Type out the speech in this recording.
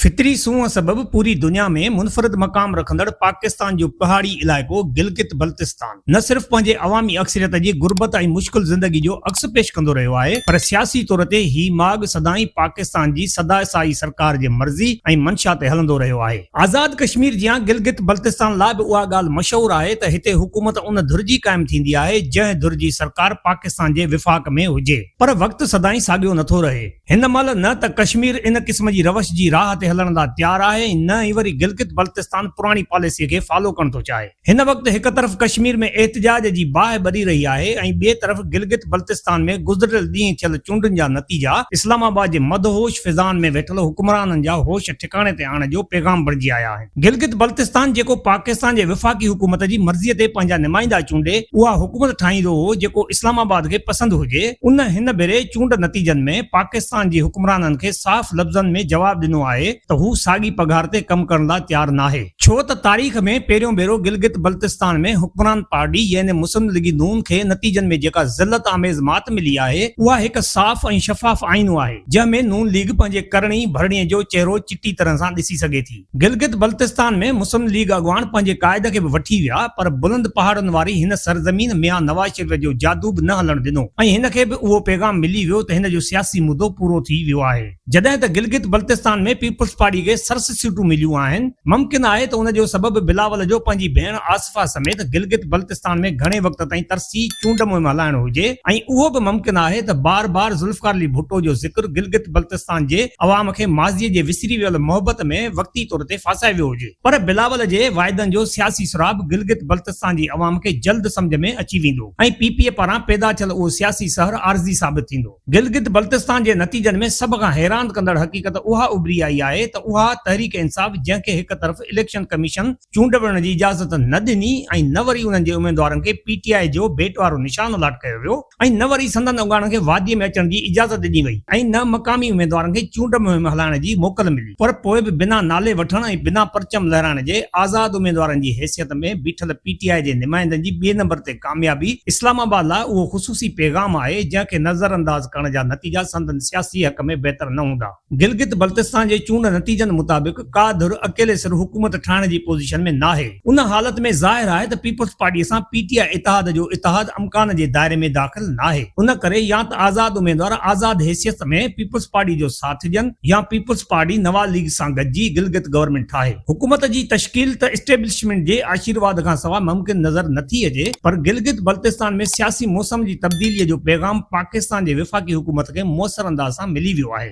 فطري سونهن سبب پوري دنيا ۾ منفرد مقام رکندڙ پاڪستان جو پهاڙي علائقو گلگت بلتستان نه صرف پنهنجي عوامي اڪثريت جي غربت ۽ مشڪل زندگي جو عڪس پيش ڪندو رهيو آهي پر سياسي طور تي هي ماڳ سدائين پاڪستان جي سداسائي سرڪار جي مرضي ۽ منشا تي هلندو رهيو آهي. آزاد ڪشمير جيان گلگت بلتستان لاء به اها ڳالهه مشهور آهي ته هتي حڪومت ان ڌر جي قائم ٿيندي آهي جنهن ڌر جي سرڪار پاڪستان جي وفاق ۾ هجي پر وقت سدائين ساڳيو نٿو رهي. هن مهل نه ته ڪشمير ان قسم جي روش جي راهه تي هلڻ لاء تيار آهي ۽ نه ئي وري گلگت بلتستان پراڻي پاليسيء کي فالو ڪرڻ ٿو چاهي. هن وقت هڪ طرف ڪشمير ۾ احتجاج جي باهه ٻري رهي آهي ۽ ٻئي طرف گلگت بلتستان ۾ گذريل ڏينهن ٿيل چونڊن جا نتيجا اسلام آباد جي مدهوش فضائن ۾ ويٺل حڪمرانن جا هوش ٺڪاڻي تي آڻڻ جو پيغام بڻجي آيا آهن. گلگت بلتستان جيڪو پاڪستان جي وفاقي حڪومت جي مرضيء تي پنهنجا نمائندا چونڊي اها حڪومت ٺاهيندو هو جيڪو اسلام آباد کي پسند هجي ان هن ڀيري چونڊ نتيجن ۾ پاڪستان جي حڪمرانن کي صاف لفظن ۾ جواب ڏنو آهي ته هو ساڳي پگهار تي ڪم ڪرڻ لاء تيار ناهي. ڇو ته تاريخ ۾ پهريون ڀيرو گلگت بلتستان ۾ حڪمران پارٽي يعني مسلم ليگي نون کي نتيجن ۾ جيڪا ذلت آميز مات ملي آهي اها هڪ صاف ۽ شفاف آئينو آهي جنهن ۾ نون ليگ پنهنجي ڪرڻي ڀرڻي جو چهرو چٽي طرح سان ڏسي سگهي ٿي. گلگت بلتستان ۾ مسلم ليگ اڳواڻ پنهنجي قائد کي به وٺي ويا پر بلند پهاڙن واري هن سرزمين ميان نواز شريف جو جادو به نه هلڻ ڏنو ۽ هن کي به اهو پيغام ملي ويو ته هن جو سياسي مدو پورو ٿي ويو آهي. جڏهن ته گلگت بلتستان ۾ پيپلز پارٽي کي سرس سيٽون مليون آهن ممڪن آهي ته ان جو سبب بلاول جو پنهنجي ڀيڻ آصفه سميت گلگت بلتستان ۾ گهڻي وقت تائين ترسي چونڊ مهم هلائڻ هجي ۽ اهو به ممڪن آهي ته بار بار ذوالفقار علي ڀٽو جو ذڪر گلگت بلتستان جي عوام کي ماضيء جي وسري ويل محبت ۾ وقتي طور تي ڦاسائي ويو هجي پر بلاول جي واعدن جو سياسي سراب گلگت بلتستان جي عوام کي جلد سمجهه ۾ اچي ويندو ۽ پي پي پاران پيدا ٿيل اهو سياسي سحر عارضي ثابت ٿيندو. گلگت بلتستان جي نتيجن ۾ سڀ کان حيران ڪندڙ حقيقت اها اڀري آئي آهي ته اها تحريڪ انصاف جنهن کي هڪ طرف اليڪشن ڪميشن چونڊ وڙهڻ جي اجازت نه ڏني ۽ نه وري انهن جي اميدوارن کي پي ٽي آء جو بيٽ وارو نشان الاٽ ڪيو ويو ۽ نه وري سندن اڳواڻن کي وادي ۾ اچڻ جي اجازت ڏني وئي ۽ نه مقامي اميدوارن کي چونڊ مهم هلائڻ جي موڪل ملي پر پوء به بنا نالي وٺڻ ۽ بنا پرچم لهرائڻ جي آزاد اميدوارن جي حيثيت ۾ بيٺل پي ٽي آء جي نمائندن جي ٻئي نمبر تي ڪاميابي اسلام آباد لاء اهو خصوصي پيغام آهي جنهن کي نظرانداز ڪرڻ جا نتيجا سندن سياسي حق ۾ بهتر نه هوندا. گلگت بلتستان جي چونڊ نتيجن مطابق ڪا ڌر اڪيلي سر حڪومت ٺاهڻ جي پوزيشن ۾ ناهي. ان حالت ۾ ظاهر آهي ته پيپلز پارٽي سان پي ٽي آء اتحاد جو اتحاد امڪان جي دائري ۾ داخل ناهي. ان ڪري يا ته آزاد اميدوار آزاد حيثيت ۾ پيپلز پارٽي جو ساٿ ڏين يا پيپلز پارٽي نواز ليگ سان گڏجي گلگت گورنمينٽ ٺاهي. حڪومت جي تشڪيل ته اسٽيبلشمينٽ جي آشيرواد کان سواء ممڪن نظر نٿي اچي پر گلگت بلتستان ۾ سياسي موسم جي تبديليء جو پيغام پاڪستان جي وفاقي حڪومت کي موثر انداز سان ملي ويو آهي.